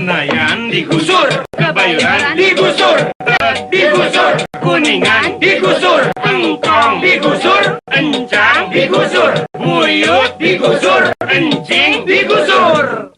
Senayan digusur, Kebayoran digusur, digusur, Kuningan digusur, Engkong digusur, Encang digusur, Muyut digusur, Encing digusur.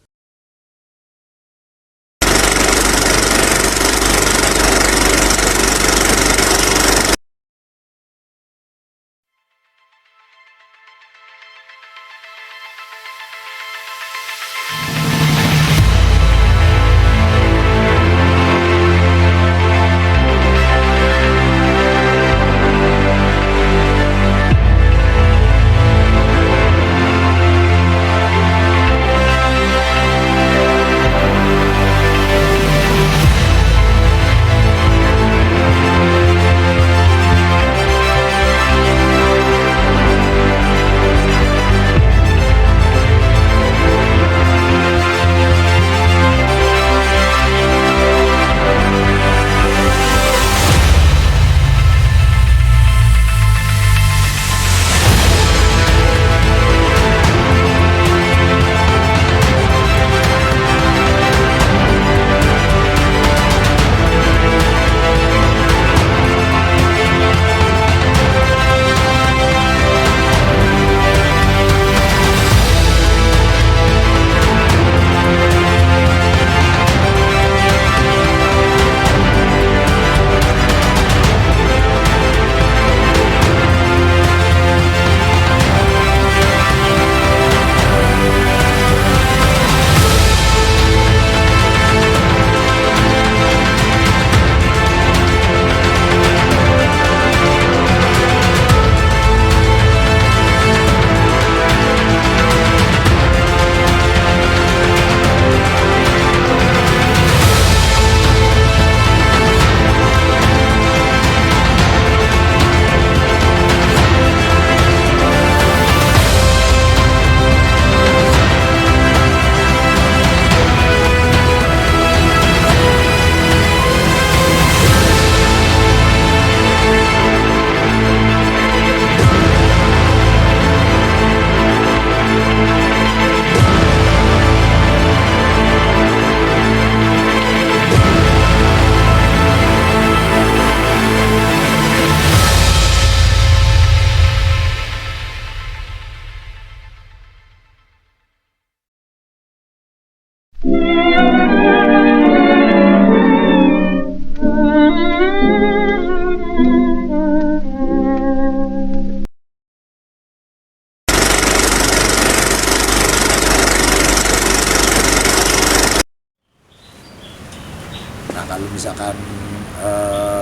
Nah, kalau misalkan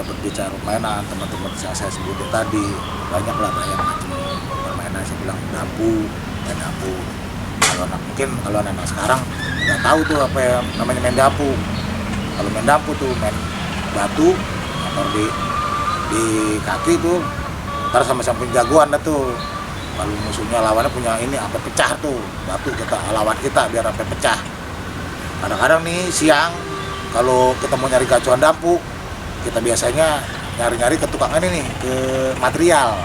berbicara permainan, teman-teman saya sebutin tadi banyak lah banyak macam permainan. Saya bilang main dampu. Kalau anak sekarang nggak tahu tuh apa yang namanya main dampu. Kalau main dampu tuh main batu atau di kaki tuh, ntar sama-sama punya jagoan dah tuh. Kalau musuhnya lawannya punya ini sampai pecah tuh batu, kita lawan kita biar sampai pecah. Kadang-kadang nih siang kalau kita mau nyari gacuan dampu, kita biasanya nyari-nyari ke tukang ini nih, ke material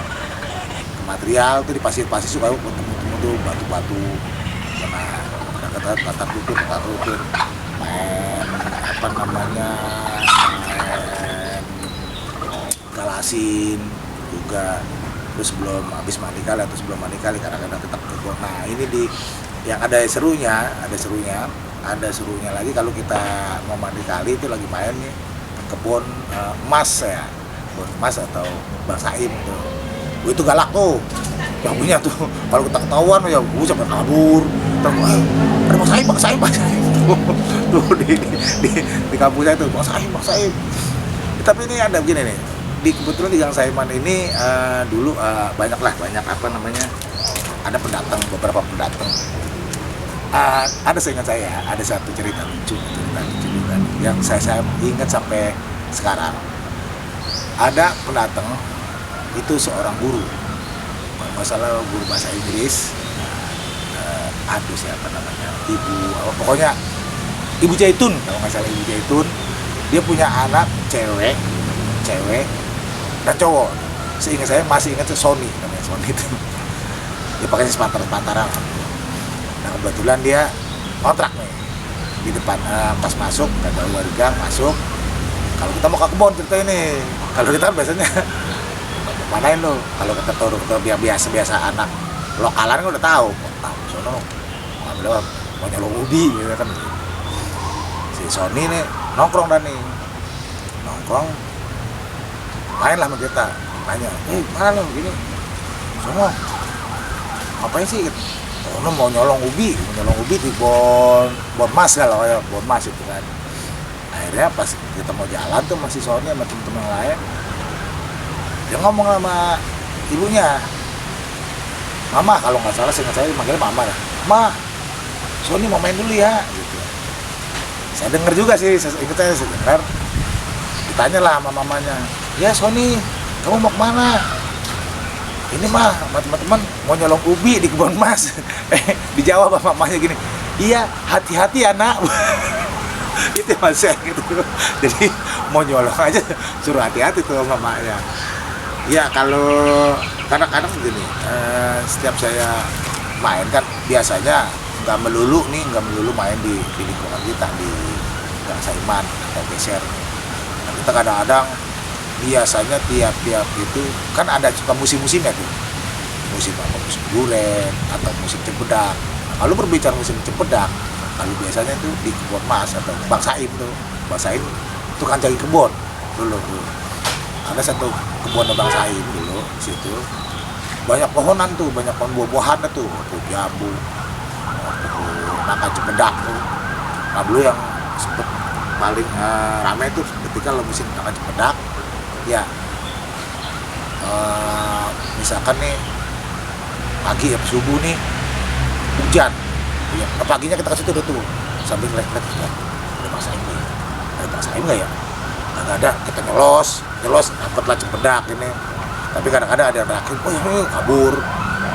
tuh di pasir-pasir suka ketemu tuh batu-batu, kata tutur main apa namanya, main galasin juga. Terus sebelum habis mandi kali atau sebelum mandi kali kadang-kadang tetap ke kebun. Nah ini yang ada serunya lagi kalau kita mau mandi kali itu lagi main nih kebun emas ya, kebun emas atau Bang Saim tuh. Itu galak tuh, bambunya tuh kalau kita ketahuan ya gue sampai kabur. Terus ada Bang Saim tuh di kampung saya tuh Bang Saim. Tapi ini ada begini nih, kebetulan di Gang Saiman ini dulu banyak apa namanya, ada beberapa pendatang. Ada seingat saya ada satu cerita lucu juga yang saya ingat sampai sekarang. Ada pendatang itu seorang guru, masalah guru bahasa Inggris. Aduh siapa namanya, pokoknya Ibu Jaitun, kalau nggak salah Ibu Jaitun. Dia punya anak cewek dan cowok. Seingat saya masih ingat Sony namanya, Sony itu. Dia pakai sepatu pantaran. Nah kebetulan dia kontrak nih di depan pas masuk ada warga masuk. Kalau kita mau ke kebun cerita ini, kalau kita kan biasanya manain lo. Kalau kita turun ke biasa anak lokalan kan udah tahu. Sono ngambil mau nyolong ubi gitu kan. Si Sony nih nongkrong main lah sama kita, nanya, mana lo gini, sono ngapain sih? Sono mau nyolong ubi di bon mas kalau ya bon mas itu kan. Akhirnya pas kita mau jalan tuh masih Sony sama temen-temen yang lain, dia ngomong sama ibunya, mama kalau nggak salah saya manggilnya mama lah, ma, Sony mau main dulu ya, gitu. Saya denger juga sih, saya dengar. Ditanya lah sama mamanya, ya Sony, kamu mau kemana? Ini mah sama teman-teman mau nyolong ubi di kebun mas. Dijawab sama mamanya gini, iya hati-hati anak. Itu masih gitu. Jadi mau nyolong aja suruh hati-hati tuh mamanya. Ya kalau kadang-kadang begini, setiap saya main kan biasanya nggak melulu main di lingkungan kita di Gang Saiman atau Geser. Nah, kita kadang-kadang biasanya tiap itu kan ada suka musim-musimnya tuh, musim duren atau musim cempedak. Nah, kalau berbicara musim cempedak, kalau biasanya itu di kebun mas atau Bang Saim tukang jaga kebun dulu tuh. Ada satu kebun Bang Saim dulu situ, banyak pohonan tuh, banyak pohon buah-buahan tuh jambu, nangka cempedak tuh. Nah dulu yang sempet paling ramai tuh ketika lo musim nangka cempedak ya, misalkan nih pagi ya subuh nih hujan ya, paginya kita kasih tuh sambil ngeliat ya, ada Bang Saim nggak ya? Nggak ada, kita nyelos dapat lah cempedak ini. Tapi kadang-kadang ada yang terakhir, oh ini kabur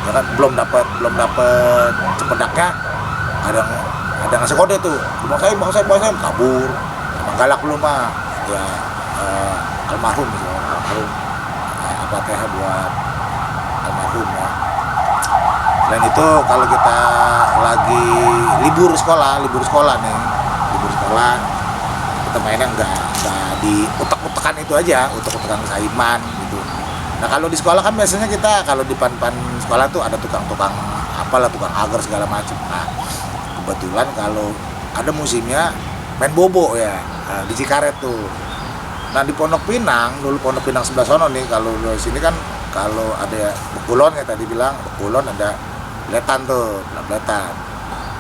ya kan, belum dapat cempedaknya, ada ngasih kode tuh, Bang Saim kabur. Emang galak belum mah ya, almarhum apa teh buat almarhum ya. Selain itu kalau kita lagi libur sekolah kita mainnya nggak di utek-utekan itu aja, utek-utekan Saiman gitu. Nah kalau di sekolah kan biasanya kita kalau di pan sekolah tuh ada tukang tukang agar segala macam. Nah kebetulan kalau ada musimnya main bobo ya, di Cikaret tuh. Nah di Pondok Pinang sebelah sono nih, kalau di sini kan kalau ada Bekulon ya tadi bilang, Bekulon ada Bletan tuh, Bletan.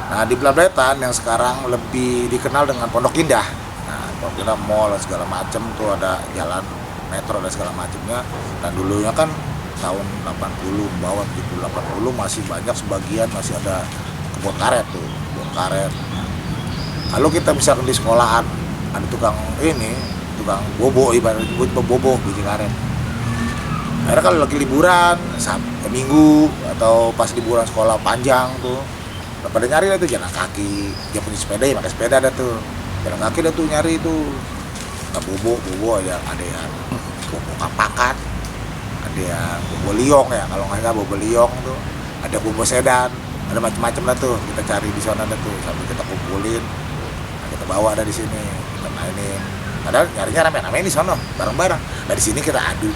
Nah di Bletan yang sekarang lebih dikenal dengan Pondok Indah. Nah Pondok Indah mall segala macem tuh, ada jalan metro dan segala macamnya. Dan dulunya kan tahun 80 bawah gitu, 80 masih banyak, sebagian masih ada kebun karet tuh, kebun karet. Kalau kita misalkan di sekolahan ada tukang bobo, ibarat bobo biji karet. Akhirnya kalau lagi liburan minggu atau pas liburan sekolah panjang tuh, pada nyari lah tuh jalan kaki, dia punya sepeda ya pakai sepeda ada tuh, jalan kaki dah tuh nyari tuh. Nah bobo ada yang bobo kapakan, ada yang bobo liong ya, kalau nggak bobo liong tuh, ada bobo sedan, ada macam-macam lah tuh, kita cari di sana ada tuh, sambil kita kumpulin, nah, kita bawa dari sini, kita mainin. Padahal nyarinya rame-rame di sono, bareng-bareng. Dari sini kita adu,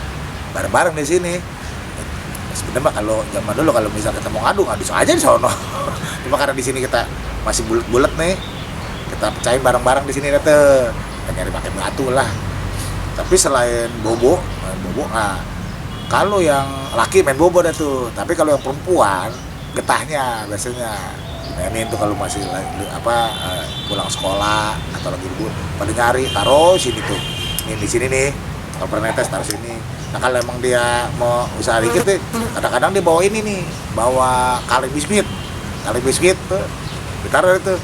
bareng-bareng di sini. Sebenarnya kalau zaman dulu kalau misal kita mau ngadu aja di sono. Cuma karena di sini kita masih bulet nih, kita pecahin bareng-bareng di sini tuh. Kita nyari pakai batu lah. Tapi selain bobo, nah kalau yang laki main bobo dah tuh. Tapi kalau yang perempuan getahnya biasanya mainin tuh kalau masih pulang sekolah atau lagi libur, pada nyari taruh sini tuh, ini di sini nih, kalau pernah netes taruh sini. Nah kalau emang dia mau usaha dikit nih, kadang-kadang dia bawa ini nih, bawa kaleng biskuit tuh, ditaruh itu,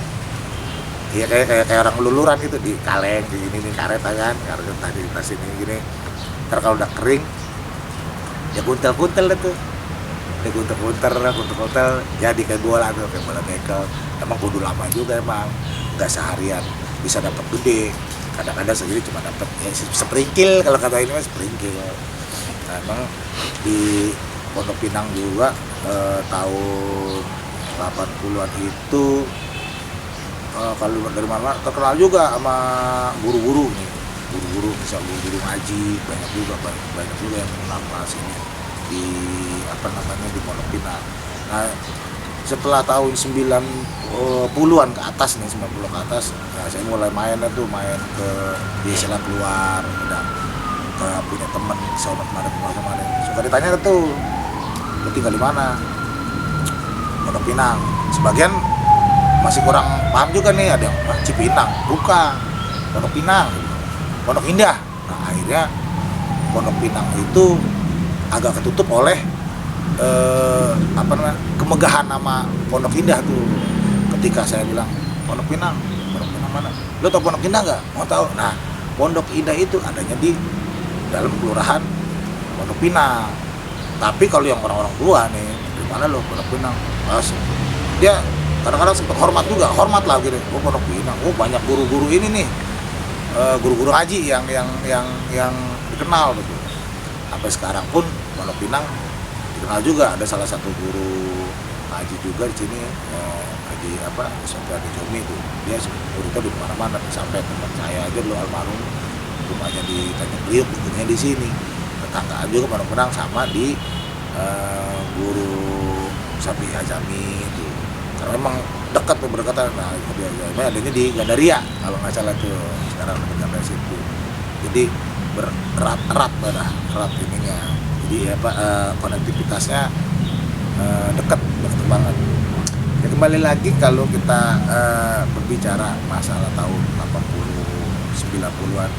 iya kayak orang luluran gitu di kaleng kayak gini nih, karet kan, karet tadi di tas ini gini. Ntar kalau udah kering, ya kuntel tuh. Kuntel jadi kayak bola tuh, kayak bola bekel. Emang kudu lama juga, emang nggak seharian bisa dapat gede, kadang-kadang segini cuma dapat ya seprinkil, kalau kata ini mah seprinkil. Nah, emang di Pondok Pinang juga tahun 80-an itu kalau dari mana terkenal juga sama guru-guru nih, guru-guru bisa guru ngaji banyak juga yang mengenal kelas ini di di Pondok Pinang. Nah, setelah tahun 90-an ke atas nih, 90 ke atas, ya saya mulai main ke biasalah keluar, udah punya teman sahabat kemarin suka ditanya tuh, lu tinggal di mana? Pondok Pinang. Sebagian masih kurang paham juga nih, ada yang Cipinang, bukan, Pondok Pinang, Pondok Indah. Nah, akhirnya Pondok Pinang itu agak ketutup oleh kemegahan nama Pondok Indah tuh. Ketika saya bilang Pondok Pinang mana? Lo tau Pondok Indah nggak? Mau tahu? Nah, Pondok Indah itu adanya di dalam kelurahan Pondok Pinang. Tapi kalau yang orang-orang tua nih, di mana lo Pondok Pinang? Mas, dia kadang-kadang sempat hormat lah gitu. Oh, Pondok Pinang, oh banyak guru-guru ini nih, guru-guru ngaji yang dikenal gitu. Sampai sekarang pun Pondok Pinang dikenal juga, ada salah satu guru ngaji juga di sini, ngaji sampai di Jomi itu, dia guru di mana-mana, sampai tempat saya aja dulu almarhum rumahnya di Tanjung Priok, bukunya di sini, tetanggaan juga Pondok Pinang sama di guru Sapi Azami itu, karena memang dekat tuh berdekatan. Nah, dia adanya di Gandaria kalau nggak salah tuh, sekarang di Gandaria situ, jadi erat ininya. Jadi konektivitasnya dekat banget. Ya, kembali lagi kalau kita berbicara masalah tahun 80 90-an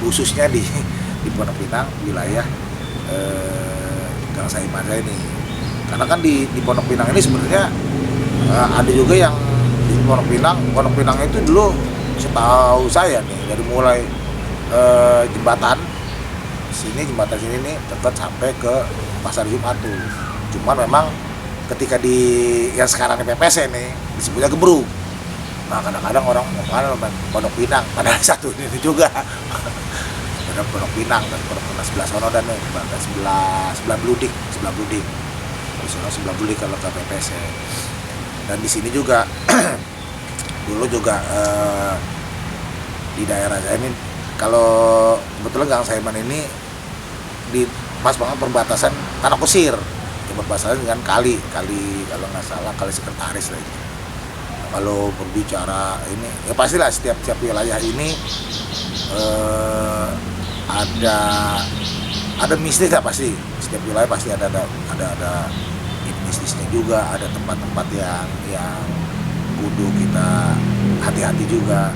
khususnya di Pondok Pinang, wilayah Gang Saiman saya ini. Karena kan di Pondok Pinang ini sebenarnya ada juga yang di Pondok Pinang itu dulu setahu saya nih, dari mulai jembatan sini nih dekat sampai ke Pasar Jumat tuh. Cuman memang ketika yang sekarang di PPS nih disebutnya Gebruk. Nah, kadang-kadang orang Pondok Pinang, padahal satu ini juga. Ada Pondok Pinang dan Pondok Pinang sebelah sono dan sebelah Bludik. Sebelah Bludik kalau ke PPS. Dan di sini juga dulu juga di daerah saya ini, kalau kebetulan Gang Saiman ini di pas banget perbatasan Tanah Kusir, perbatasan dengan kali kalau nggak salah kali Sekretaris lah itu. Nah, kalau berbicara ini ya pastilah setiap wilayah ini ada mistis lah, pasti setiap wilayah pasti ada mistisnya juga, ada tempat-tempat yang kudu kita hati-hati juga.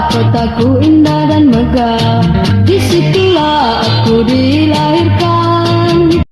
Kotaku indah dan megah, disitulah aku dilahirkan.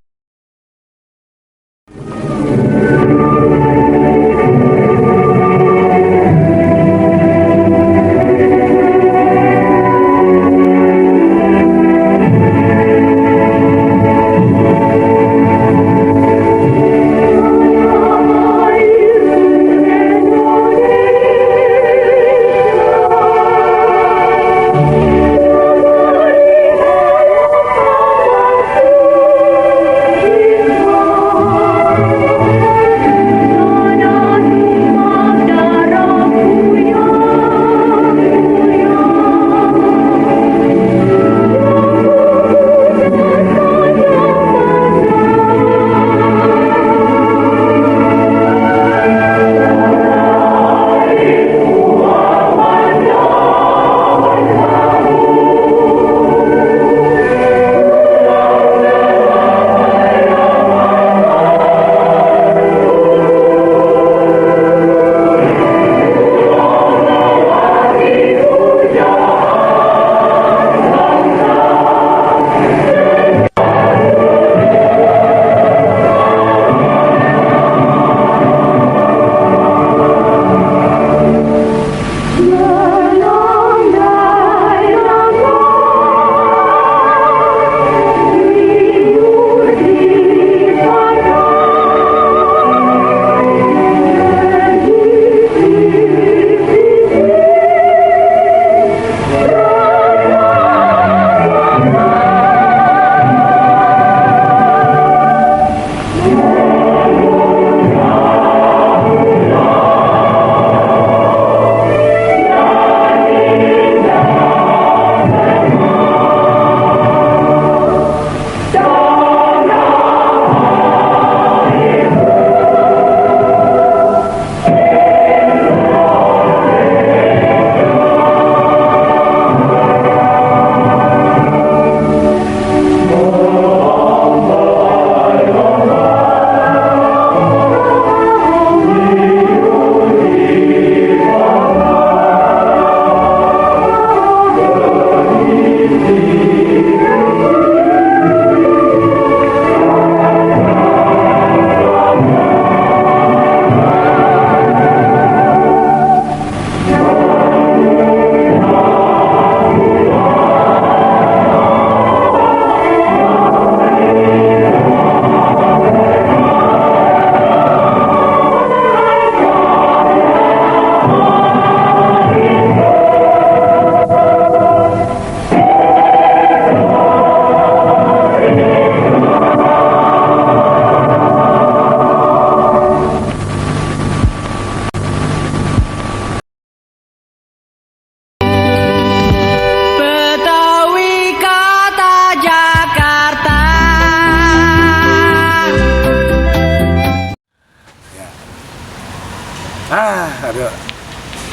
Aduh.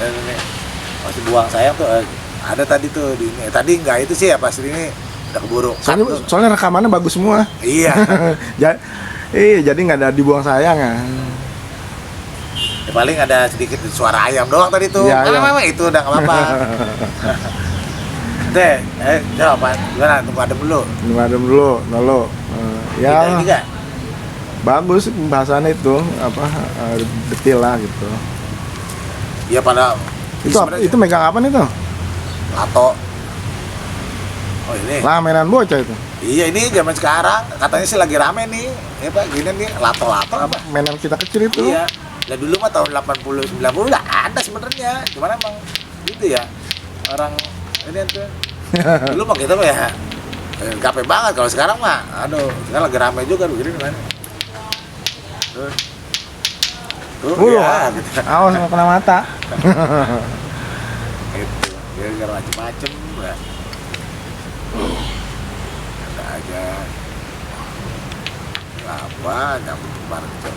Dan ini masih buang sayang tuh ada tadi tuh di ini. Tadi enggak itu sih ya pas ini udah keburu. Soalnya rekamannya bagus semua. Iya. Jadi nggak ada dibuang sayang ya. Ya, paling ada sedikit suara ayam doang tadi tuh. Iya, Memang itu udah nggak apa-apa. Deh, jawaban gimana? Tunggu adem dulu. Nolo. Ya. Ini enggak? Bagus pembahasannya itu detail lah gitu. Iya pada Itu megang apa nih tuh? lato. Oh ini. Lah mainan bocah itu. Iya ini zaman sekarang katanya sih lagi rame nih. Ya Pak, gini nih lato-lato apa? Mainan kita kecil itu. Iya. Lah dulu mah tahun 80 90 udah ada sebenarnya. Cuman emang gitu ya. Orang ini tuh. Dulu mah kita mah ya capek banget. Kalau sekarang mah aduh, sekarang lagi rame juga begini gimana? Tuh ya, gitu. Awas mau kena mata. Gitu. Biar macem-macem ya. Ada aja. Apa nyambut kemarin itu.